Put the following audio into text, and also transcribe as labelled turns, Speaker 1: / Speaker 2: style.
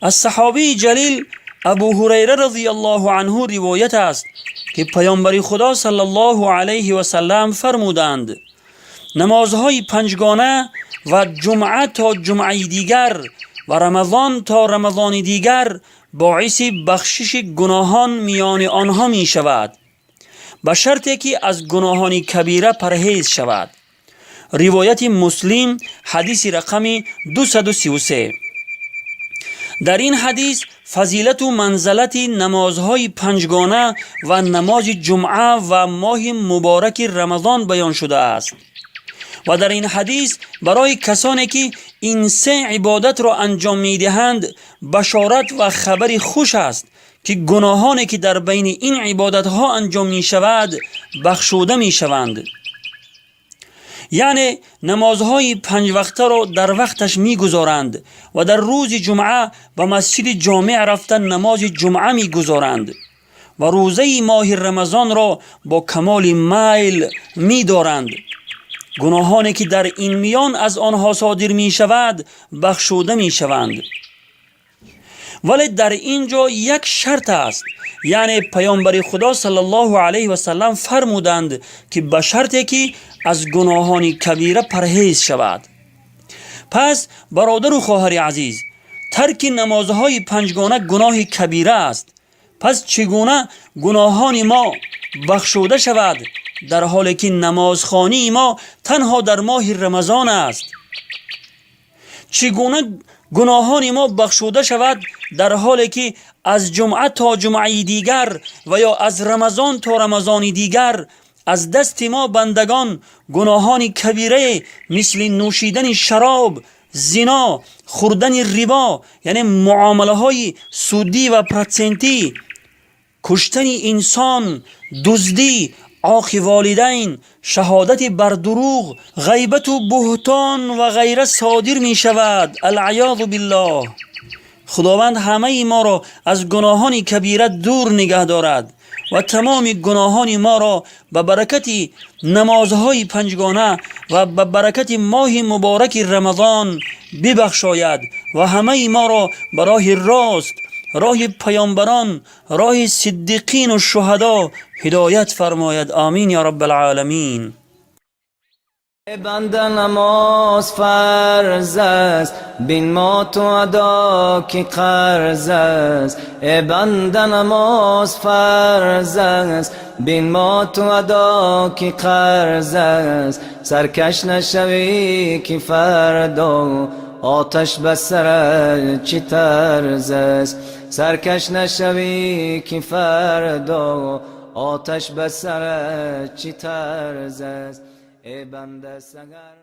Speaker 1: Аз саҳобии ҷалил Абу Ҳурайра разияллоҳу анҳу ривоят аст, ки паёмбари Худо саллаллоҳу алайҳи васаллам фармуданд: намозҳои панҷгона ва ҷумъа то ҷумъаи дигар ва рамазон то рамазони дигар боиси бахшиши гуноҳон миёни онҳо мешавад, ба шарте ки аз гуноҳони кабира парҳез шавад. Ривояти Муслим, ҳадиси рақами 233. Дар ин ҳадис фазилату манзалати намозҳои панҷгона ва намози ҷумъа ва моҳи мубораки Рамазон баён шудааст. Ва дар ин ҳадис барои касоне, ки ин се ибодатро анҷом медиҳанд, башорат ва хабари хуш аст, ки гуноҳоне, ки дар байни ин ибодатҳо анҷом мешавад, бахшуда мешаванд. Яъне намозҳои панҷвақтаро дар вақташ мегузоранд ва дар рӯзи ҷумъа ба масҷиди ҷомеъ рафта намози ҷумъа мегузоранд ва рӯзаи моҳи Рамазонро бо камоли майл медоранд, гуноҳоне, ки дар ин миён аз онҳо содир мешавад, бахшуда мешаванд. Вале дар ин ҷо як шарт аст, яъне паёмбари Худо саллаллоҳу алайҳи васаллам фармуданд, ки ба шарте ки аз гуноҳони кабира парҳез шавад. Пас, бародару хоҳари азиз, тарки намозҳои панҷгона гуноҳи кабира аст. Пас чӣ гуна гуноҳони мо бахшуда шавад, дар ҳоле ки намозхонии мо танҳо дар моҳи Рамазон аст? Чӣ гуна гуноҳони мо бахшуда шавад, дар ҳоле ки аз ҷумъа то ҷумъаи дигар ва ё аз Рамазон то Рамазони дигар аз дасти мо бандагон гуноҳони кабирае мисли нӯшидани шароб, зино, хӯрдани рибо, яъне муомилаҳои судӣ ва процентӣ, куштани инсон, дуздӣ, оқи волидайн, шаҳодати бар дурӯғ, ғайбату буҳтон ва ғайра содир мешавад? Алъаёзу биллоҳ. Худованд ҳамаи моро аз гуноҳони кабира дур нигаҳ дорад ва тамоми гуноҳони моро ба баракати намозҳои панҷгона ва ба баракати моҳи мубораки Рамазон бибахшояд ва ҳамаи моро ба роҳи рост, роҳи паёмбарон, роҳи сиддиқину шуҳадо ҳидоят фармояд. Омин ё раббалъоламин.
Speaker 2: Банда, намоз фарз аст, бин мо ту адо ки қарз аст. Э банда, намоз фарз аст, бин мо ту адо ки қарз аст. Саркаш нашавӣ, ки фардо оташ ба сарат чӣ тарз аст. Саркаш нашавӣ, ки фардо оташ ба сарат чӣ тарз аст. Э банда, сагар.